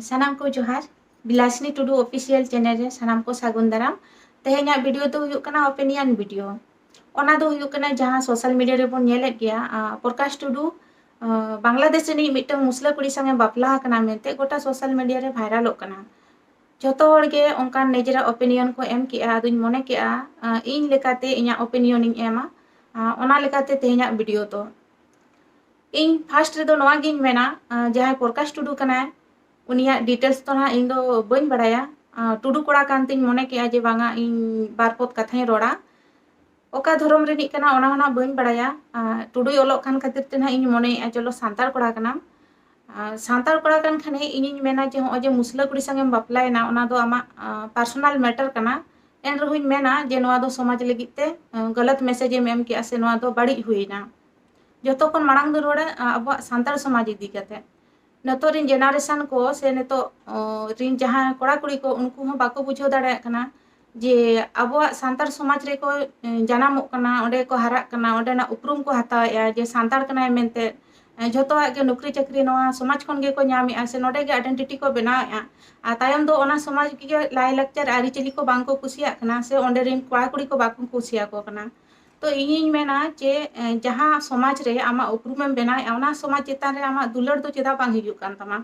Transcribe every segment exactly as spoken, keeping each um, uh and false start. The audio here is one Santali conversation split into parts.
ᱥᱟᱱᱟᱢ ᱠᱚ ᱡᱚᱦᱟᱨ᱾ ᱵᱤᱞᱟᱥᱤᱱᱤ ᱴᱩᱰᱩ ᱚᱯᱷᱤᱥᱤᱭᱟᱞ ᱪᱮᱱᱮᱞ ᱨᱮ ᱥᱟᱱᱟᱢ ᱠᱚ ᱥᱟᱹᱜᱩᱱ ᱫᱟᱨᱟᱢ᱾ ᱛᱮᱦᱮᱧᱟᱜ ᱵᱷᱤᱰᱤᱭᱳ ᱫᱚ ᱦᱩᱭᱩᱜ ᱠᱟᱱᱟ ᱚᱯᱤᱱᱤᱭᱚᱱ ᱵᱷᱤᱰᱤᱭᱳ᱾ ᱚᱱᱟ ᱫᱚ ᱦᱩᱭᱩᱜ ᱠᱟᱱᱟ ᱡᱟᱦᱟᱸ ᱥᱳᱥᱟᱞ ᱢᱤᱰᱤᱭᱟ ᱨᱮᱵᱚᱱ ᱧᱮᱞᱮᱫ ᱜᱮᱭᱟ, ᱟᱸ, ᱯᱨᱚᱠᱟᱥ ᱴᱩᱰᱩ, ᱟᱸ, ᱵᱟᱝᱞᱟᱫᱮᱥ ᱨᱤᱱᱤᱡ ᱢᱤᱫᱴᱟᱝ ᱢᱩᱥᱞᱟᱹ ᱠᱩᱲᱤ ᱥᱟᱶᱮ ᱵᱟᱯᱞᱟ ᱟᱠᱟᱱᱟ ᱢᱮᱱᱛᱮ ᱜᱚᱴᱟ ᱥᱳᱥᱟᱞ ᱢᱤᱰᱤᱭᱟ ᱨᱮ ᱵᱷᱟᱭᱨᱟᱞᱚᱜ ᱠᱟᱱᱟ᱾ ᱡᱷᱚᱛᱚ ᱦᱚᱲ ᱜᱮ ᱚᱱᱠᱟᱱ ᱱᱤᱡᱮᱨᱟᱜ ᱚᱯᱤᱱᱤᱭᱚᱱ ᱠᱚ ᱮᱢ ᱠᱮᱜᱼᱟ᱾ ᱟᱫᱚᱧ ᱢᱚᱱᱮ ᱠᱮᱜᱼᱟ, ᱟᱸ, ᱤᱧ ᱞᱮᱠᱟᱛᱮ ᱤᱧᱟᱹᱜ ᱚᱯᱤᱱᱤᱭᱚᱱ ᱤᱧ ᱮᱢᱟ᱾ ᱟᱸ, ᱚᱱᱟ ᱞᱮᱠᱟᱛᱮ ᱛᱮᱦᱮᱧᱟᱜ ᱵᱷᱤᱰᱤᱭᱳ ᱫᱚ᱾ ᱤᱧ ᱯᱷᱟᱥᱴ ᱨᱮᱫᱚ ᱱᱚᱣᱟ ᱜᱤᱧ ᱢᱮᱱᱟ, ᱟᱸ, ᱡᱟᱦᱟᱸᱭ ᱯᱨᱚᱠᱟᱥ ᱴᱩᱰᱩ ᱠᱟᱱᱟᱭ, ᱩᱱᱤᱭᱟᱜ ᱰᱤᱴᱮᱞᱥ ᱫᱚ ᱱᱟᱦᱟᱜ ᱤᱧ ᱫᱚ ᱵᱟᱹᱧ ᱵᱟᱲᱟᱭᱟ᱾ ᱟᱸ, ᱴᱩᱰᱩ ᱠᱚᱲᱟ ᱠᱟᱱ ᱛᱤᱧ ᱢᱚᱱᱮ ᱠᱮᱜᱼᱟ ᱡᱮ ᱵᱟᱝᱟ, ᱤᱧ ᱵᱟᱨ ᱯᱚᱫ ᱠᱟᱛᱷᱟᱧ ᱨᱚᱲᱟ᱾ ᱚᱠᱟ ᱫᱷᱚᱨᱚᱢ ᱨᱤᱱᱤᱡ ᱠᱟᱱᱟ ᱚᱱᱟ ᱦᱚᱸ ᱱᱟᱦᱟᱜ ᱵᱟᱹᱧ ᱵᱟᱲᱟᱭᱟ᱾ ᱟᱸ, ᱴᱩᱰᱩᱭ ᱚᱞᱚᱜ ᱠᱟᱱ ᱠᱷᱟᱹᱛᱤᱨ ᱛᱮ ᱱᱟᱦᱟᱜ ᱤᱧ ᱢᱚᱱᱮᱭᱮᱜᱼᱟ, ᱪᱚᱞᱚ ᱥᱟᱱᱛᱟᱲ ᱠᱚᱲᱟ ᱠᱟᱱᱟᱢ᱾ ᱟᱸ, ᱥᱟᱱᱛᱟᱲ ᱠᱚᱲᱟ ᱠᱟᱱ ᱠᱷᱟᱱᱮ ᱤᱧᱤᱧ ᱢᱮᱱᱟ ᱡᱮ ᱦᱚᱸᱜᱼᱚᱭ ᱡᱮ ᱢᱩᱥᱞᱟᱹ ᱠᱩᱲᱤ ᱥᱟᱝᱜᱮᱢ ᱵᱟᱯᱞᱟᱭᱮᱱᱟ, ᱚᱱᱟ ᱫᱚ ᱟᱢᱟᱜ, ᱟᱸ, ᱯᱟᱨᱥᱚᱱᱟᱞ ᱢᱮᱴᱟᱨ ᱠᱟᱱᱟ᱾ ᱮᱱ ᱨᱮᱦᱚᱸᱧ ᱢᱮᱱᱟ ᱡᱮ ᱱᱚᱣᱟ ᱫᱚ ᱥᱚᱢᱟᱡᱽ ᱞᱟᱹᱜᱤᱫ ᱛᱮ, ᱟᱸ, ᱜᱟᱞᱟᱛ ᱢᱮᱥᱮᱡᱽ ᱮᱢ ᱮᱢ ᱠᱮᱜᱼᱟ ᱥᱮ ᱱᱚᱣᱟ ᱫᱚ ᱵᱟᱹᱲᱤᱡ ᱦᱩᱭᱮᱱᱟ᱾ ᱡᱚᱛᱚ ᱠᱷᱚᱱ ᱢᱟᱲᱟᱝ ᱫᱚ ᱨᱚᱲᱟ, ᱟᱸ, ᱟᱵᱚᱣᱟᱜ ᱥᱟᱱᱛᱟᱲ ᱥᱚᱢᱟᱡᱽ ᱤᱫᱤ ᱠᱟᱛᱮ᱾ ᱱᱤᱛᱚᱜ ᱨᱤᱱ ᱡᱮᱱᱟᱨᱮᱥᱚᱱ ᱠᱚ ᱥᱮ ᱱᱤᱛᱚᱜ, ᱚ, ᱨᱤᱱ ᱡᱟᱦᱟᱸ ᱠᱚᱲᱟ ᱠᱩᱲᱤ ᱠᱚ, ᱩᱱᱠᱩ ᱦᱚᱸ ᱵᱟᱠᱚ ᱵᱩᱡᱷᱟᱹᱣ ᱫᱟᱲᱮᱭᱟᱜ ᱠᱟᱱᱟ ᱡᱮ ᱟᱵᱚᱣᱟᱜ ᱥᱟᱱᱛᱟᱲ ᱥᱚᱢᱟᱡᱽ ᱨᱮᱠᱚ, ᱮ, ᱡᱟᱱᱟᱢᱚᱜ ᱠᱟᱱᱟ, ᱚᱸᱰᱮ ᱠᱚ ᱦᱟᱨᱟᱜ ᱠᱟᱱᱟ, ᱚᱸᱰᱮᱱᱟᱜ ᱩᱯᱨᱩᱢ ᱠᱚ ᱦᱟᱛᱟᱣᱮᱜᱼᱟ ᱡᱮ ᱥᱟᱱᱛᱟᱲ ᱠᱟᱱᱟᱭ ᱢᱮᱱᱛᱮ᱾ ᱮ, ᱡᱷᱚᱛᱚᱣᱟᱜ ᱜᱮ ᱱᱚᱠᱨᱤ ᱪᱟᱹᱠᱨᱤ ᱱᱚᱣᱟ ᱥᱚᱢᱟᱡᱽ ᱠᱷᱚᱱ ᱜᱮᱠᱚ ᱧᱟᱢᱮᱜᱼᱟ ᱥᱮ ᱱᱚᱰᱮ ᱜᱮ ᱟᱭᱰᱮᱱᱴᱤᱴᱤ ᱠᱚ ᱵᱮᱱᱟᱣᱮᱜᱼᱟ᱾ ᱟᱨ ᱛᱟᱭᱚᱢ ᱫᱚ ᱚᱱᱟ ᱥᱚᱢᱟᱡᱽ ᱜᱮ ᱞᱟᱭᱼᱞᱟᱠᱪᱟᱨ ᱟᱹᱨᱤᱪᱟᱹᱞᱤ ᱠᱚ ᱵᱟᱝ ᱠᱚ ᱠᱩᱥᱤᱭᱟᱜ ᱠᱟᱱᱟ ᱥᱮ ᱚᱸᱰᱮ ᱨᱤᱱ ᱠᱚᱲᱟ ᱠᱩᱲᱤ ᱠᱚ ᱵᱟᱠᱚ ᱠᱩᱥᱤᱭᱟᱠᱚ ᱠᱟᱱᱟ᱾ ᱛᱚ ᱤᱧᱤᱧ ᱢᱮᱱᱟ ᱡᱮ, ᱮ, ᱡᱟᱦᱟᱸ ᱥᱚᱢᱟᱡᱽ ᱨᱮ ᱟᱢᱟᱜ ᱩᱯᱨᱩᱢᱮᱢ ᱵᱮᱱᱟᱣᱮᱜᱼᱟ, ᱚᱱᱟ ᱥᱚᱢᱟᱡᱽ ᱪᱮᱛᱟᱱ ᱨᱮ ᱟᱢᱟᱜ ᱫᱩᱞᱟᱹᱲ ᱫᱚ ᱪᱮᱫᱟᱜ ᱵᱟᱝ ᱦᱤᱡᱩᱜ ᱠᱟᱱ ᱛᱟᱢᱟ?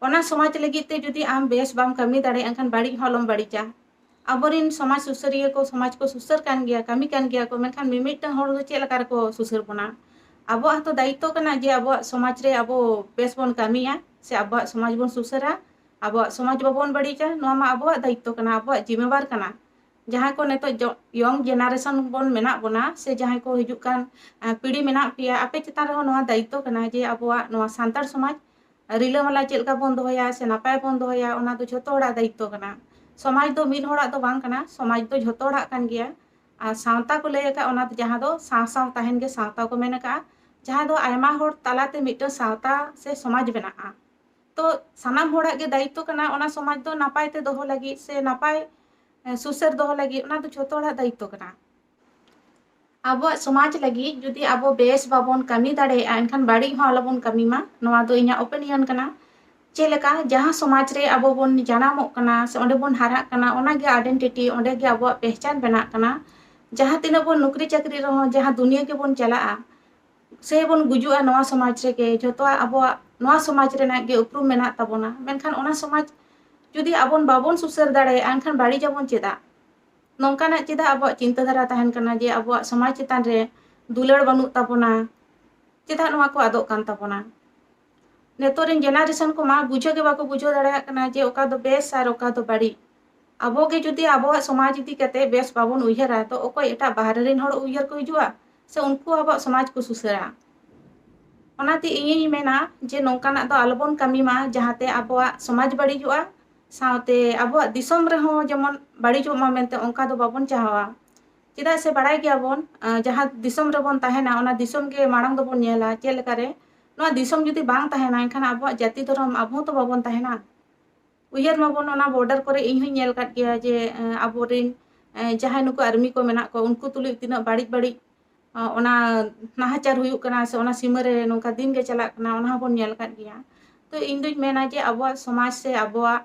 ᱚᱱᱟ ᱥᱚᱢᱟᱡᱽ ᱞᱟᱹᱜᱤᱫ ᱛᱮ ᱡᱩᱫᱤ ᱟᱢ ᱵᱮᱥ ᱵᱟᱢ ᱠᱟᱹᱢᱤ ᱫᱟᱲᱮᱭᱟᱜᱼᱟ, ᱮᱱᱠᱷᱟᱱ ᱵᱟᱹᱲᱤᱡ ᱦᱚᱸ ᱟᱞᱚᱢ ᱵᱟᱹᱲᱤᱡᱟ᱾ ᱟᱵᱚᱨᱮᱱ ᱥᱚᱢᱟᱡᱽ ᱥᱩᱥᱟᱹᱨᱤᱭᱟᱹ ᱠᱚ ᱥᱚᱢᱟᱡᱽ ᱠᱚ ᱥᱩᱥᱟᱹᱨ ᱠᱟᱱ ᱜᱮᱭᱟ, ᱠᱟᱹᱢᱤ ᱠᱟᱱ ᱜᱮᱭᱟ ᱠᱚ, ᱢᱮᱱᱠᱷᱟᱱ ᱢᱤᱢᱤᱫᱴᱟᱝ ᱦᱚᱲ ᱫᱚ ᱪᱮᱫ ᱞᱮᱠᱟ ᱨᱮᱠᱚ ᱥᱩᱥᱟᱹᱨ ᱵᱚᱱᱟ? ᱟᱵᱚᱣᱟᱜ ᱦᱚᱸᱛᱚ ᱫᱟᱭᱤᱛᱛᱚ ᱠᱟᱱᱟ ᱡᱮ ᱟᱵᱚᱣᱟᱜ ᱥᱚᱢᱟᱡᱽ ᱨᱮ ᱟᱵᱚ ᱵᱮᱥ ᱵᱚᱱ ᱠᱟᱹᱢᱤᱭᱟ ᱥᱮ ᱟᱵᱚᱣᱟᱜ ᱥᱚᱢᱟᱡᱽ ᱵᱚᱱ ᱥᱩᱥᱟᱹᱨᱟ, ᱟᱵᱚᱣᱟᱜ ᱥᱚᱢᱟᱡᱽ ᱵᱟᱵᱚᱱ ᱵᱟᱹᱲᱤᱡᱟ, ᱱᱚᱣᱟ ᱢᱟ ᱟᱵᱚᱣᱟᱜ ᱫᱟᱭᱤᱛᱛᱚ ᱠᱟᱱᱟ, ᱟᱵᱚᱣᱟᱜ ᱡᱤᱢᱮᱵᱟᱨ ᱠᱟᱱᱟ᱾ ᱡᱟᱦᱟᱸᱭ ᱠᱚ ᱱᱤᱛᱚᱜ ᱡᱚ-, ᱭᱚᱝ ᱡᱮᱱᱟᱨᱮᱥᱚᱱ ᱵᱚᱱ ᱢᱮᱱᱟᱜ ᱵᱚᱱᱟ ᱥᱮ ᱡᱟᱦᱟᱸᱭ ᱠᱚ ᱦᱤᱡᱩᱜ ᱠᱟᱱ, ᱟ, ᱯᱤᱲᱦᱤ ᱢᱮᱱᱟᱜ ᱯᱮᱭᱟ, ᱟᱯᱮ ᱪᱮᱛᱟᱱ ᱨᱮᱦᱚᱸ ᱱᱚᱣᱟ ᱫᱟᱭᱤᱛᱛᱚ ᱠᱟᱱᱟ ᱡᱮ ᱟᱵᱚᱣᱟᱜ ᱱᱚᱣᱟ ᱥᱟᱱᱛᱟᱲ ᱥᱚᱢᱟᱡᱽ ᱨᱤᱞᱟᱹᱢᱟᱞᱟ ᱪᱮᱫ ᱞᱮᱠᱟ ᱵᱚᱱ ᱫᱚᱦᱚᱭᱟ ᱥᱮ ᱱᱟᱯᱟᱭ ᱵᱚᱱ ᱫᱚᱦᱚᱭᱟ, ᱚᱱᱟ ᱫᱚ ᱡᱷᱚᱛᱚ ᱦᱚᱲᱟᱜ ᱫᱟᱭᱤᱛᱛᱚ ᱠᱟᱱᱟ᱾ ᱥᱚᱢᱟᱡᱽ ᱫᱚ ᱢᱤᱫ ᱦᱚᱲᱟᱜ ᱫᱚ ᱵᱟᱝ ᱠᱟᱱᱟ, ᱥᱚᱢᱟᱡᱽ ᱫᱚ ᱡᱷᱚᱛᱚ ᱦᱚᱲᱟᱜ ᱠᱟᱱ ᱜᱮᱭᱟ᱾ ᱟᱨ ᱥᱟᱶᱛᱟ ᱠᱚ ᱞᱟᱹᱭ ᱟᱠᱟᱫ, ᱚᱱᱟ ᱫᱚ ᱡᱟᱦᱟᱸ ᱫᱚ ᱥᱟᱶ ᱥᱟᱶ ᱛᱟᱦᱮᱱ ᱜᱮ ᱥᱟᱶᱛᱟ ᱠᱚ ᱢᱮᱱ ᱟᱠᱟᱫᱼᱟ, ᱡᱟᱦᱟᱸ ᱫᱚ ᱟᱭᱢᱟ ᱦᱚᱲ ᱛᱟᱞᱟᱛᱮ ᱢᱤᱫᱴᱟᱝ ᱥᱟᱶᱛᱟ ᱥᱮ ᱥᱚᱢᱟᱡᱽ ᱵᱮᱱᱟᱜᱼᱟ᱾ ᱛᱚ ᱥᱟᱱᱟᱢ ᱦᱚᱲᱟᱜ ᱜᱮ ᱫᱟᱭᱤᱛᱛᱚ ᱠᱟᱱᱟ ᱚᱱᱟ ᱥᱚᱢᱟᱡᱽ ᱫᱚ ᱱᱟᱯᱟᱭ ᱛᱮ ᱫᱚᱦᱚ ᱞᱟᱹᱜᱤᱫ ᱥᱮ ᱱᱟᱯᱟᱭ, ᱮ, ᱥᱩᱥᱟᱹᱨ ᱫᱚᱦᱚ ᱞᱟᱹᱜᱤᱫ, ᱚᱱᱟ ᱫᱚ ᱡᱷᱚᱛᱚ ᱦᱚᱲᱟᱜ ᱫᱟᱭᱤᱛᱛᱚ ᱠᱟᱱᱟ᱾ ᱟᱵᱚᱣᱟᱜ ᱥᱚᱢᱟᱡᱽ ᱞᱟᱹᱜᱤᱫ ᱡᱩᱫᱤ ᱟᱵᱚ ᱵᱮᱥ ᱵᱟᱵᱚᱱ ᱠᱟᱹᱢᱤ ᱫᱟᱲᱮᱭᱟᱜᱼᱟ, ᱮᱱᱠᱷᱟᱱ ᱵᱟᱹᱲᱤᱡ ᱦᱚᱸ ᱟᱞᱚᱵᱚᱱ ᱠᱟᱹᱢᱤ ᱢᱟ, ᱱᱚᱣᱟ ᱫᱚ ᱤᱧᱟᱹᱜ ᱚᱯᱤᱱᱤᱭᱚᱱ ᱠᱟᱱᱟ᱾ ᱪᱮᱫ ᱞᱮᱠᱟ ᱡᱟᱦᱟᱸ ᱥᱚᱢᱟᱡᱽ ᱨᱮ ᱟᱵᱚ ᱵᱚᱱ ᱡᱟᱱᱟᱢᱚᱜ ᱠᱟᱱᱟ ᱥᱮ ᱚᱸᱰᱮ ᱵᱚᱱ ᱦᱟᱨᱟᱜ ᱠᱟᱱᱟ, ᱚᱱᱟᱜᱮ ᱟᱭᱰᱮᱱᱴᱤᱴᱤ, ᱚᱸᱰᱮ ᱜᱮ ᱟᱵᱚᱣᱟᱜ ᱯᱮᱦᱪᱟᱱ ᱵᱮᱱᱟᱜ ᱠᱟᱱᱟ᱾ ᱡᱟᱦᱟᱸ ᱛᱤᱱᱟᱹᱜ ᱵᱚᱱ ᱱᱚᱠᱨᱤ ᱪᱟᱹᱠᱨᱤ ᱨᱮᱦᱚᱸ, ᱡᱟᱦᱟᱸ ᱫᱩᱱᱤᱭᱟᱹ ᱜᱮᱵᱚᱱ ᱪᱟᱞᱟᱜᱼᱟ ᱥᱮ ᱵᱚᱱ ᱜᱩᱡᱩᱜᱼᱟ, ᱱᱚᱣᱟ ᱥᱚᱢᱟᱡᱽ ᱨᱮᱜᱮ ᱡᱷᱚᱛᱚᱣᱟᱜ ᱟᱵᱚᱣᱟᱜ ᱱᱚᱣᱟ ᱥᱚᱢᱟᱡᱽ ᱨᱮᱱᱟᱜ ᱜᱮ ᱩᱯᱨᱩᱢ ᱢᱮᱱᱟᱜ ᱛᱟᱵᱚᱱᱟ᱾ ᱢᱮᱱᱠᱷᱟᱱ ᱚᱱᱟ ᱥᱚᱢᱟᱡᱽ ᱡᱩᱫᱤ ᱟᱵᱚᱱ ᱵᱟᱵᱚᱱ ᱥᱩᱥᱟᱹᱨ ᱫᱟᱲᱮᱭᱟᱜᱼᱟ, ᱮᱱᱠᱷᱟᱱ ᱵᱟᱹᱲᱤᱡ ᱟᱵᱚᱱ ᱪᱮᱫᱟᱜ? ᱱᱚᱝᱠᱟᱱᱟᱜ ᱪᱮᱫᱟᱜ ᱟᱵᱚᱣᱟᱜ ᱪᱤᱱᱛᱟᱹ ᱫᱷᱟᱨᱟ ᱛᱟᱦᱮᱱ ᱠᱟᱱᱟ ᱡᱮ ᱟᱵᱚᱣᱟᱜ ᱥᱚᱢᱟᱡᱽ ᱪᱮᱛᱟᱱ ᱨᱮ ᱫᱩᱞᱟᱹᱲ ᱵᱟᱹᱱᱩᱜ ᱛᱟᱵᱚᱱᱟ? ᱪᱮᱫᱟᱜ ᱱᱚᱣᱟ ᱠᱚ ᱟᱫᱚᱜ ᱠᱟᱱ ᱛᱟᱵᱚᱱᱟ? ᱱᱤᱛᱚᱜ ᱨᱮᱱ ᱡᱮᱱᱟᱨᱮᱥᱚᱱ ᱠᱚᱢᱟ ᱵᱩᱡᱷᱟᱹᱣ ᱜᱮ ᱵᱟᱠᱚ ᱵᱩᱡᱷᱟᱹᱣ ᱫᱟᱲᱮᱭᱟᱜ ᱠᱟᱱᱟ ᱡᱮ ᱚᱠᱟ ᱫᱚ ᱵᱮᱥ ᱟᱨ ᱚᱠᱟ ᱫᱚ ᱵᱟᱹᱲᱤᱡ᱾ ᱟᱵᱚ ᱜᱮ ᱡᱩᱫᱤ ᱟᱵᱚᱣᱟᱜ ᱥᱚᱢᱟᱡᱽ ᱤᱫᱤ ᱠᱟᱛᱮ ᱵᱮᱥ ᱵᱟᱵᱚᱱ ᱩᱭᱦᱟᱹᱨᱟ, ᱛᱚ ᱚᱠᱚᱭ ᱮᱴᱟᱜ ᱵᱟᱦᱨᱮ ᱨᱮᱱ ᱦᱚᱲ ᱩᱭᱦᱟᱹᱨ ᱠᱚ ᱦᱤᱡᱩᱜᱼᱟ ᱥᱮ ᱩᱱᱠᱩ ᱟᱵᱚᱣᱟᱜ ᱥᱚᱢᱟᱡᱽ ᱠᱚ ᱥᱩᱥᱟᱹᱨᱟ? ᱚᱱᱟᱛᱮ ᱤᱧᱤᱧ ᱢᱮᱱᱟ ᱡᱮ ᱱᱚᱝᱠᱟᱱᱟᱜ ᱫᱚ ᱟᱞᱚᱵᱚᱱ ᱠᱟᱹᱢᱤ ᱢᱟ, ᱡᱟᱦᱟᱸᱛᱮ ᱟᱵᱚᱣᱟᱜ ᱥᱚᱢᱟᱡᱽ ᱵᱟᱹᱲᱤᱡᱚᱜᱼᱟ, ᱥᱟᱶᱛᱮ ᱟᱵᱚᱣᱟᱜ ᱫᱤᱥᱚᱢ ᱨᱮᱦᱚᱸ ᱡᱮᱢᱚᱱ ᱵᱟᱹᱲᱤᱡᱚᱜ ᱢᱟ ᱢᱮᱱᱛᱮ ᱚᱱᱠᱟ ᱫᱚ ᱵᱟᱵᱚᱱ ᱪᱟᱦᱟᱣᱟ᱾ ᱪᱮᱫᱟᱜ ᱥᱮ ᱵᱟᱲᱟᱭ ᱜᱮᱭᱟᱵᱚᱱ, ᱟᱸ, ᱡᱟᱦᱟᱸ ᱫᱤᱥᱚᱢ ᱨᱮᱵᱚᱱ ᱛᱟᱦᱮᱱᱟ, ᱚᱱᱟ ᱫᱤᱥᱚᱢ ᱜᱮ ᱢᱟᱲᱟᱝ ᱫᱚᱵᱚᱱ ᱧᱮᱞᱟ᱾ ᱪᱮᱫ ᱞᱮᱠᱟᱨᱮ ᱱᱚᱣᱟ ᱫᱤᱥᱚᱢ ᱡᱩᱫᱤ ᱵᱟᱝ ᱛᱟᱦᱮᱱᱟ, ᱮᱱᱠᱷᱟᱱ ᱟᱵᱚᱣᱟᱜ ᱡᱟᱹᱛᱤ ᱫᱷᱚᱨᱚᱢ ᱟᱵᱚ ᱦᱚᱸᱛᱚ ᱵᱟᱵᱚᱱ ᱛᱟᱦᱮᱱᱟ᱾ ᱩᱭᱦᱟᱹᱨ ᱢᱟᱵᱚᱱ, ᱚᱱᱟ ᱵᱚᱨᱰᱟᱨ ᱠᱚᱨᱮ ᱤᱧ ᱦᱚᱸᱧ ᱧᱮᱞ ᱟᱠᱟᱫ ᱜᱮᱭᱟ ᱡᱮ, ᱮᱸ, ᱟᱵᱚᱨᱮᱱ, ᱮᱸ, ᱡᱟᱦᱟᱸᱭ ᱱᱩᱠᱩ ᱟᱨᱢᱤ ᱠᱚ ᱢᱮᱱᱟᱜ ᱠᱚᱣᱟ, ᱩᱱᱠᱩ ᱛᱩᱞᱩᱡ ᱛᱤᱱᱟᱹᱜ ᱵᱟᱹᱲᱤᱡ ᱵᱟᱹᱲᱤᱡ, ᱮᱸ, ᱚᱱᱟ ᱱᱟᱦᱟᱪᱟᱨ ᱦᱩᱭᱩᱜ ᱠᱟᱱᱟ ᱥᱮ ᱚᱱᱟ ᱥᱤᱢᱟᱹ ᱨᱮ ᱱᱚᱝᱠᱟ ᱫᱤᱱ ᱜᱮ ᱪᱟᱞᱟᱜ ᱠᱟᱱᱟ, ᱚᱱᱟ ᱦᱚᱸᱵᱚᱱ ᱧᱮᱞ ᱟᱠᱟᱫ ᱜᱮᱭᱟ᱾ ᱛᱚ ᱤᱧ ᱫᱩᱧ ᱢᱮᱱᱟ ᱡᱮ ᱟᱵᱚᱣᱟᱜ ᱥᱚᱢᱟᱡᱽ ᱥᱮ ᱟᱵᱚᱣᱟᱜ,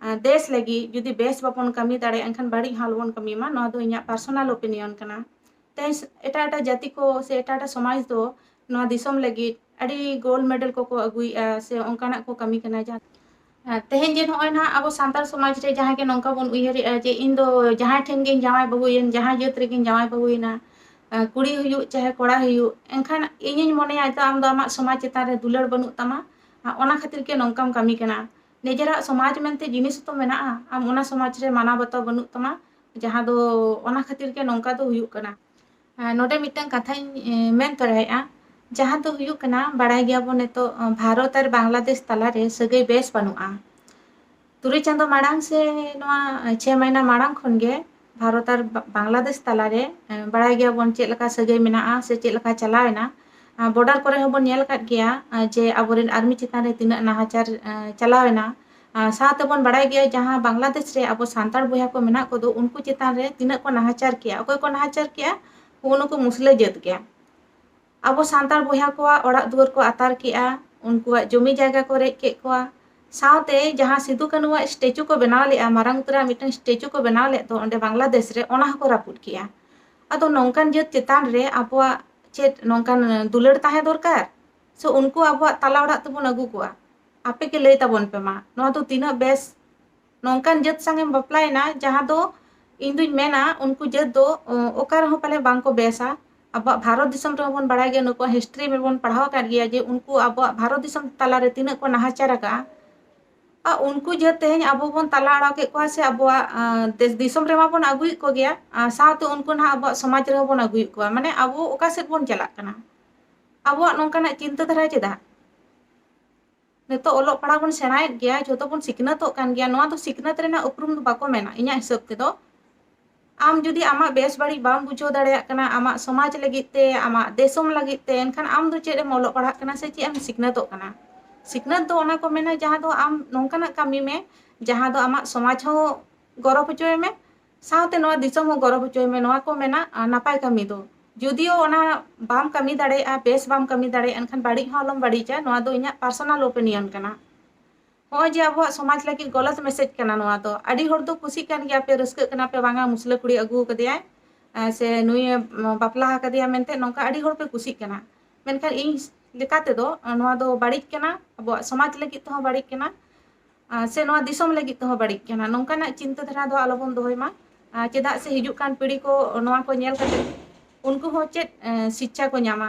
ᱮᱸ, ᱫᱮᱥ ᱞᱟᱹᱜᱤᱫ ᱡᱩᱫᱤ ᱵᱮᱥ ᱵᱟᱵᱚᱱ ᱠᱟᱹᱢᱤ ᱫᱟᱲᱮᱭᱟᱜᱼᱟ, ᱮᱱᱠᱷᱟᱱ ᱵᱟᱹᱲᱤᱡ ᱦᱚᱸ ᱟᱞᱚᱵᱚᱱ ᱠᱟᱹᱢᱤ ᱢᱟ᱾ ᱱᱚᱣᱟ ᱫᱚ ᱤᱧᱟᱹᱜ ᱯᱟᱨᱥᱚᱱᱟᱞ ᱳᱯᱤᱱᱤᱭᱚᱱ ᱠᱟᱱᱟ᱾ ᱛᱮᱦᱮᱧ ᱮᱴᱟᱜ ᱮᱴᱟᱜ ᱡᱟᱹᱛᱤ ᱠᱚ ᱥᱮ ᱮᱴᱟᱜ ᱮᱴᱟᱜ ᱥᱚᱢᱟᱡᱽ ᱫᱚ ᱱᱚᱣᱟ ᱫᱤᱥᱚᱢ ᱞᱟᱹᱜᱤᱫ ᱟᱹᱰᱤ ᱜᱳᱞᱰ ᱢᱮᱰᱮᱞ ᱠᱚᱠᱚ ᱟᱹᱜᱩᱭᱮᱫᱼᱟ ᱥᱮ ᱚᱱᱠᱟᱱᱟᱜ ᱠᱚ ᱠᱟᱹᱢᱤ ᱠᱟᱱᱟ᱾ ᱡᱟᱦᱟᱸ, ᱟᱨ ᱛᱮᱦᱮᱧ ᱡᱮ ᱱᱚᱜᱼᱚᱭ ᱱᱟᱦᱟᱜ ᱟᱵᱚ ᱥᱟᱱᱛᱟᱲ ᱥᱚᱢᱟᱡᱽ ᱨᱮ ᱡᱟᱦᱟᱸ ᱜᱮ ᱱᱚᱝᱠᱟ ᱵᱚᱱ ᱩᱭᱦᱟᱹᱨᱮᱫᱼᱟ ᱡᱮ ᱤᱧ ᱫᱚ ᱡᱟᱦᱟᱸᱭ ᱴᱷᱮᱱ ᱜᱤᱧ ᱡᱟᱶᱟᱭ ᱵᱟᱹᱦᱩᱭᱮᱱ, ᱡᱟᱦᱟᱸ ᱡᱟᱹᱛ ᱨᱮᱜᱤᱧ ᱡᱟᱶᱟᱭ ᱵᱟᱹᱦᱩᱭᱮᱱᱟ, ᱟᱨ ᱠᱩᱲᱤ ᱦᱩᱭᱩᱜ ᱪᱟᱦᱮ ᱠᱚᱲᱟ ᱦᱩᱭᱩᱜ, ᱮᱱᱠᱷᱟᱱ ᱤᱧᱤᱧ ᱢᱚᱱᱮᱭᱟ ᱛᱚ ᱟᱢ ᱫᱚ ᱟᱢᱟᱜ ᱥᱚᱢᱟᱡᱽ ᱪᱮᱛᱟᱱ ᱨᱮ ᱫᱩᱞᱟᱹᱲ ᱵᱟᱹᱱᱩᱜ ᱛᱟᱢᱟ, ᱟᱨ ᱚᱱᱟ ᱠᱷᱟᱹᱛᱤᱨ ᱜᱮ ᱱᱚᱝᱠᱟᱢ ᱠᱟᱹᱢᱤ ᱠᱟᱱᱟ᱾ ᱱᱤᱡᱮᱨᱟᱜ ᱥᱚᱢᱟᱡᱽ ᱢᱮᱱᱛᱮ ᱡᱤᱱᱤᱥ ᱛᱚ ᱢᱮᱱᱟᱜᱼᱟ, ᱟᱢ ᱚᱱᱟ ᱥᱚᱢᱟᱡᱽ ᱨᱮ ᱢᱟᱱᱟᱣ ᱵᱟᱛᱟᱣ ᱵᱟᱹᱱᱩᱜ ᱛᱟᱢᱟ, ᱡᱟᱦᱟᱸ ᱫᱚ ᱚᱱᱟ ᱠᱷᱟᱹᱛᱤᱨ ᱜᱮ ᱱᱚᱝᱠᱟ ᱫᱚ ᱦᱩᱭᱩᱜ ᱠᱟᱱᱟ᱾ ᱟᱨ ᱱᱚᱰᱮ ᱢᱤᱫᱴᱟᱝ ᱠᱟᱛᱷᱟᱧ, ᱮ, ᱢᱮᱱ ᱛᱚᱨᱟᱭᱮᱫᱼᱟ, ᱡᱟᱦᱟᱸ ᱫᱚ ᱦᱩᱭᱩᱜ ᱠᱟᱱᱟ, ᱵᱟᱲᱟᱭ ᱜᱮᱭᱟᱵᱚᱱ ᱱᱤᱛᱚᱜ, ᱚ, ᱵᱷᱟᱨᱚᱛ ᱟᱨ ᱵᱟᱝᱞᱟᱫᱮᱥ ᱛᱟᱞᱟᱨᱮ ᱥᱟᱹᱜᱟᱹᱭ ᱵᱮᱥ ᱵᱟᱹᱱᱩᱜᱼᱟ᱾ ᱛᱩᱨᱩᱭ ᱪᱟᱸᱫᱚ ᱢᱟᱲᱟᱝ ᱥᱮ ᱱᱚᱣᱟ, ᱮ, ᱪᱷᱮ ᱢᱟᱹᱦᱱᱟᱹ ᱢᱟᱲᱟᱝ ᱠᱷᱚᱱ ᱜᱮ ᱵᱷᱟᱨᱚᱛ ᱟᱨ ᱵᱟ-, ᱵᱟᱝᱞᱟᱫᱮᱥ ᱛᱟᱞᱟᱨᱮ, ᱮ, ᱵᱟᱲᱟᱭ ᱜᱮᱭᱟᱵᱚᱱ ᱪᱮᱫ ᱞᱮᱠᱟ ᱥᱟᱹᱜᱟᱹᱭ ᱢᱮᱱᱟᱜᱼᱟ ᱥᱮ ᱪᱮᱫ ᱞᱮᱠᱟ ᱪᱟᱞᱟᱣ ᱮᱱᱟ᱾ ᱟ, ᱵᱚᱰᱟᱨ ᱠᱚᱨᱮ ᱦᱚᱸᱵᱚᱱ ᱧᱮᱞ ᱟᱠᱟᱫ ᱜᱮᱭᱟ, ᱟ, ᱡᱮ ᱟᱵᱚᱨᱮᱱ ᱟᱨᱢᱤ ᱪᱮᱛᱟᱱ ᱨᱮ ᱛᱤᱱᱟᱹᱜ ᱱᱟᱦᱟᱪᱟᱨ, ᱟ, ᱪᱟᱞᱟᱣ ᱮᱱᱟ᱾ ᱟ, ᱥᱟᱶᱛᱮ ᱵᱚᱱ ᱵᱟᱲᱟᱭ ᱜᱮᱭᱟ, ᱡᱟᱦᱟᱸ ᱵᱟᱝᱞᱟᱫᱮᱥ ᱨᱮ ᱟᱵᱚ ᱥᱟᱱᱛᱟᱲ ᱵᱚᱭᱦᱟ ᱠᱚ ᱢᱮᱱᱟᱜ ᱠᱚᱫᱚ, ᱩᱱᱠᱩ ᱪᱮᱛᱟᱱ ᱨᱮ ᱛᱤᱱᱟᱹᱜ ᱠᱚ ᱱᱟᱦᱟᱪᱟᱨ ᱠᱮᱜᱼᱟ᱾ ᱚᱠᱚᱭ ᱠᱚ ᱱᱟᱦᱟᱪᱟᱨ ᱠᱮᱜᱼᱟ? ᱩᱱᱠᱩ ᱢᱩᱥᱞᱟᱹ ᱡᱟᱹᱛ ᱜᱮ᱾ ᱟᱵᱚ ᱥᱟᱱᱛᱟᱲ ᱵᱚᱭᱦᱟ ᱠᱚᱣᱟᱜ ᱚᱲᱟᱜ ᱫᱩᱣᱟᱹᱨ ᱠᱚ ᱟᱛᱟᱨ ᱠᱮᱜᱼᱟ, ᱩᱱᱠᱩᱣᱟᱜ ᱡᱚᱢᱤ ᱡᱟᱭᱜᱟ ᱠᱚ ᱨᱮᱡ ᱠᱮᱫ ᱠᱚᱣᱟ, ᱥᱟᱶᱛᱮ ᱡᱟᱦᱟᱸ ᱥᱤᱫᱩ ᱠᱟᱹᱱᱩᱣᱟᱜ ᱥᱴᱮᱪᱩ ᱠᱚ ᱵᱮᱱᱟᱣ ᱞᱮᱫᱼᱟ, ᱢᱟᱨᱟᱝ ᱩᱛᱟᱹᱨᱟᱜ ᱢᱤᱫᱴᱟᱝ ᱥᱴᱮᱪᱩ ᱠᱚ ᱵᱮᱱᱟᱣ ᱞᱮᱫ ᱫᱚ ᱚᱸᱰᱮ ᱵᱟᱝᱞᱟᱫᱮᱥ ᱨᱮ, ᱚᱱᱟ ᱦᱚᱸᱠᱚ ᱨᱟᱹᱯᱩᱫ ᱠᱮᱜᱼᱟ᱾ ᱟᱫᱚ ᱱᱚᱝᱠᱟᱱ ᱡᱟᱹᱛ ᱪᱮᱛᱟᱱ ᱨᱮ ᱟᱵᱚᱣᱟᱜ ᱪᱮᱫ ᱱᱚᱝᱠᱟᱱ ᱫᱩᱞᱟᱹᱲ ᱛᱟᱦᱮᱸ ᱫᱚᱨᱠᱟᱨ? ᱥᱮ ᱩᱱᱠᱩ ᱟᱵᱚᱣᱟᱜ ᱛᱟᱞᱟ ᱚᱲᱟᱜ ᱛᱮᱵᱚᱱ ᱟᱹᱜᱩ ᱠᱚᱣᱟ? ᱟᱯᱮ ᱜᱮ ᱞᱟᱹᱭ ᱛᱟᱵᱚᱱ ᱯᱮ ᱢᱟ, ᱱᱚᱣᱟ ᱫᱚ ᱛᱤᱱᱟᱹᱜ ᱵᱮᱥ? ᱱᱚᱝᱠᱟᱱ ᱡᱟᱹᱛ ᱥᱟᱝ ᱮᱢ ᱵᱟᱯᱞᱟᱭᱮᱱᱟ, ᱡᱟᱦᱟᱸ ᱫᱚ ᱤᱧ ᱫᱩᱧ ᱢᱮᱱᱟ ᱩᱱᱠᱩ ᱡᱟᱹᱛ ᱫᱚ, ᱚ, ᱚᱠᱟ ᱨᱮᱦᱚᱸ ᱯᱟᱞᱮ ᱵᱟᱝ ᱠᱚ ᱵᱮᱥᱟ᱾ ᱟᱵᱚᱣᱟᱜ ᱵᱷᱟᱨᱚᱛ ᱫᱤᱥᱚᱢ ᱨᱮᱦᱚᱸ ᱵᱚᱱ ᱵᱟᱲᱟᱭ ᱜᱮᱭᱟ, ᱱᱩᱠᱩᱣᱟᱜ ᱦᱤᱥᱴᱨᱤ ᱨᱮᱵᱚᱱ ᱯᱟᱲᱦᱟᱣ ᱟᱠᱟᱫ ᱜᱮᱭᱟ ᱡᱮ ᱩᱱᱠᱩ ᱟᱵᱚᱣᱟᱜ ᱵᱷᱟᱨᱚᱛ ᱫᱤᱥᱚᱢ ᱛᱟᱞᱟᱨᱮ ᱛᱤᱱᱟᱹᱜ ᱠᱚ ᱱᱟᱦᱟᱪᱟᱨ ᱟᱠᱟᱫᱼᱟ᱾ ᱟᱨ ᱩᱱᱠᱩ ᱡᱟᱹᱛ ᱛᱮᱦᱮᱧ ᱟᱵᱚ ᱵᱚᱱ ᱛᱟᱞᱟ ᱟᱲᱟᱣ ᱠᱮᱫ ᱠᱚᱣᱟ ᱥᱮ ᱟᱵᱚᱣᱟᱜ, ᱟᱸ, ᱫᱮᱥ ᱫᱤᱥᱚᱢ ᱨᱮᱢᱟ ᱵᱚᱱ ᱟᱹᱜᱩᱭᱮᱫ ᱠᱚᱜᱮᱭᱟ, ᱟᱨ ᱥᱟᱶᱛᱮ ᱩᱱᱠᱩ ᱱᱟᱦᱟᱜ ᱟᱵᱚᱣᱟᱜ ᱥᱚᱢᱟᱡᱽ ᱨᱮᱦᱚᱸ ᱵᱚᱱ ᱟᱹᱜᱩᱭᱮᱫ ᱠᱚᱣᱟ᱾ ᱢᱟᱱᱮ ᱟᱵᱚ ᱚᱠᱟ ᱥᱮᱫ ᱵᱚᱱ ᱪᱟᱞᱟᱜ ᱠᱟᱱᱟ? ᱟᱵᱚᱣᱟᱜ ᱱᱚᱝᱠᱟᱱᱟᱜ ᱪᱤᱱᱛᱟᱹ ᱫᱷᱟᱨᱟ ᱪᱮᱫᱟᱜ? ᱱᱤᱛᱚᱜ ᱚᱞᱚᱜ ᱯᱟᱲᱦᱟᱣ ᱵᱚᱱ ᱥᱮᱬᱟᱭᱮᱫ ᱜᱮᱭᱟ, ᱡᱷᱚᱛᱚ ᱵᱚᱱ ᱥᱤᱠᱷᱱᱟᱹᱛᱚᱜ ᱠᱟᱱ ᱜᱮᱭᱟ, ᱱᱚᱣᱟ ᱫᱚ ᱥᱤᱠᱷᱱᱟᱹᱛ ᱨᱮᱱᱟᱜ ᱩᱯᱨᱩᱢ ᱫᱚ ᱵᱟᱠᱚ ᱢᱮᱱᱟ ᱤᱧᱟᱹᱜ ᱦᱤᱥᱟᱹᱵ ᱛᱮᱫᱚ᱾ ᱟᱢ ᱡᱩᱫᱤ ᱟᱢᱟᱜ ᱵᱮᱥ ᱵᱟᱹᱲᱤᱡ ᱵᱟᱢ ᱵᱩᱡᱷᱟᱹᱣ ᱫᱟᱲᱮᱭᱟᱜ ᱠᱟᱱᱟ, ᱟᱢᱟᱜ ᱥᱚᱢᱟᱡᱽ ᱞᱟᱹᱜᱤᱫ ᱛᱮ, ᱟᱢᱟᱜ ᱫᱤᱥᱚᱢ ᱞᱟᱹᱜᱤᱫ ᱛᱮ, ᱮᱱᱠᱷᱟᱱ ᱟᱢ ᱫᱚ ᱪᱮᱫ ᱮᱢ ᱚᱞᱚᱜ ᱯᱟᱲᱦᱟᱜ ᱠᱟᱱᱟ ᱥᱮ ᱪᱮᱫ ᱮᱢ ᱥᱤᱠᱷᱱᱟᱹᱛᱚᱜ ᱠᱟᱱᱟ? ᱥᱤᱠᱷᱱᱟᱹᱛ ᱫᱚ ᱚᱱᱟ ᱠᱚ ᱢᱮᱱᱟ ᱡᱟᱦᱟᱸ ᱫᱚ ᱟᱢ ᱱᱚᱝᱠᱟᱱᱟᱜ ᱠᱟᱹᱢᱤ ᱢᱮ, ᱡᱟᱦᱟᱸ ᱫᱚ ᱟᱢᱟᱜ ᱥᱚᱢᱟᱡᱽ ᱦᱚᱸ ᱜᱚᱨᱚᱵᱽ ᱦᱚᱪᱚᱭ ᱢᱮ, ᱥᱟᱶᱛᱮ ᱱᱚᱣᱟ ᱫᱤᱥᱚᱢ ᱦᱚᱸ ᱜᱚᱨᱚᱵᱽ ᱦᱚᱪᱚᱭ ᱢᱮ, ᱱᱚᱣᱟ ᱠᱚ ᱢᱮᱱᱟ, ᱟᱨ ᱱᱟᱯᱟᱭ ᱠᱟᱹᱢᱤ ᱫᱚ᱾ ᱡᱩᱫᱤᱭᱳ ᱚᱱᱟ ᱵᱟᱢ ᱠᱟᱹᱢᱤ ᱫᱟᱲᱮᱭᱟᱜᱼᱟ, ᱵᱮᱥ ᱵᱟᱢ ᱠᱟᱹᱢᱤ ᱫᱟᱲᱮᱭᱟᱜᱼᱟ, ᱮᱱᱠᱷᱟᱱ ᱵᱟᱹᱲᱤᱡ ᱦᱚᱸ ᱟᱞᱚᱢ ᱵᱟᱹᱲᱤᱡᱟ᱾ ᱱᱚᱣᱟ ᱫᱚ ᱤᱧᱟᱹᱜ personal opinion ᱠᱟᱱᱟ᱾ ᱦᱚᱸᱜᱼᱚᱭ ᱡᱮ ᱟᱵᱚᱣᱟᱜ ᱥᱚᱢᱟᱡᱽ ᱞᱟᱹᱜᱤᱫ ᱜᱚᱞᱚᱛ message ᱠᱟᱱᱟ ᱱᱚᱣᱟ ᱫᱚ᱾ ᱟᱹᱰᱤ ᱦᱚᱲ ᱫᱚ ᱠᱩᱥᱤᱜ ᱠᱟᱱ ᱜᱮᱭᱟ ᱯᱮ, ᱨᱟᱹᱥᱠᱟᱹᱜ ᱠᱟᱱᱟ ᱯᱮ, ᱵᱟᱝᱟ ᱢᱩᱥᱞᱟᱹ ᱠᱩᱲᱤ ᱟᱹᱜᱩ ᱟᱠᱟᱫᱮᱭᱟᱭ, ᱮ, ᱥᱮ ᱱᱩᱭᱮ, ᱩᱢ, ᱵᱟᱯᱞᱟ ᱟᱠᱟᱫᱮᱭᱟ ᱢᱮᱱᱛᱮ, ᱱᱚᱝᱠᱟ ᱟᱹᱰᱤ ᱦᱚᱲ ᱯᱮ ᱠᱩᱥᱤᱜ ᱠᱟᱱᱟ᱾ ᱢᱮᱱᱠᱷᱟᱱ ᱤᱧ ᱞᱮᱠᱟ ᱛᱮᱫᱚ, ᱮ, ᱱᱚᱣᱟ ᱫᱚ ᱵᱟᱹᱲᱤᱡ ᱠᱟᱱᱟ, ᱟᱵᱚᱣᱟᱜ ᱥᱚᱢᱟᱡᱽ ᱞᱟᱹᱜᱤᱫ ᱛᱮᱦᱚᱸ ᱵᱟᱹᱲᱤᱡ ᱠᱟᱱᱟ, ᱟᱨ ᱥᱮ ᱱᱚᱣᱟ ᱫᱤᱥᱚᱢ ᱞᱟᱹᱜᱤᱫ ᱛᱮᱦᱚᱸ ᱵᱟᱹᱲᱤᱡ ᱠᱟᱱᱟ᱾ ᱱᱚᱝᱠᱟᱱᱟᱜ ᱪᱤᱱᱛᱟᱹ ᱫᱷᱟᱨᱟ ᱫᱚ ᱟᱞᱚᱵᱚᱱ ᱫᱚᱦᱚᱭ ᱢᱟ᱾ ᱟᱨ ᱪᱮᱫᱟᱜ ᱥᱮ ᱦᱤᱡᱩᱜ ᱠᱟᱱ ᱯᱤᱲᱦᱤ ᱠᱚ ᱱᱚᱣᱟ ᱠᱚ ᱧᱮᱞ ᱠᱟᱛᱮ ᱩᱱᱠᱩ ᱦᱚᱸ ᱪᱮᱫ, ᱮ, ᱥᱤᱠᱪᱷᱟ ᱠᱚ ᱧᱟᱢᱟ?